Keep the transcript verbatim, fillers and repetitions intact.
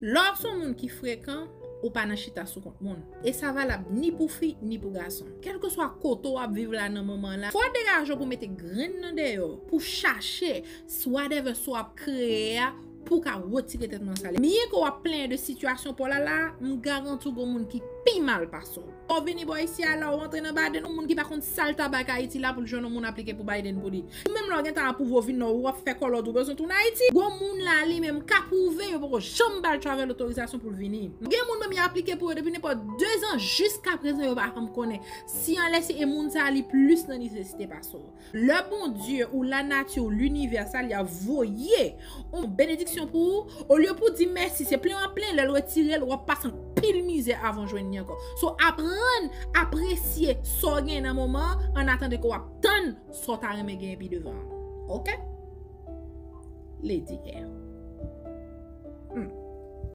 Lè w ap se yon moun ki frekan, ou pa nan chita sou kont moun. E sa valab ni pou fi, ni pou gason. Kèlkeswa kote w ap viv la nan moman la, fò w degaje w pou mete grenn nan deyò, pou chache whatever sa w ap kreye a, pou w ka retire tèt nan sa li. Byen ke w ap plenyen de sitiyasyon pa w la la, m garanti w gon moun ki pi mal pase w. Ou vini bò isi a la, ou antre nan Biden, yon moun ki pa konn sa l ta bay Ayiti la pou l jwenn yon moun aplike pou Biden pou li. Ou menm lè w gentan apwouve w vin nan, w ap fè kòlòt, ou bezwen tounen Ayiti. Gon moun la li menm ka pwouve yo poko janm ba l travel otorizasyon pou l vini. Gen moun menm y aplike pou yo depi nenpòt de zan, jiska prezan yo pa janm konnen si anlè se e moun sa li plis nan nesesite pase w. Lè Bondye ou lanati ou linivè sa li ap voye yon benediksyon pou ou, olye pou di mèsi, se plen an plen, lè l retire l, w ap pase anpil mizè avan w jwenn li ankò. So, aprann apresye sa w gen nan moman an, an atandan ke w ap tann sa w ta renmen genyen pi devan an. Oke? Lady Air.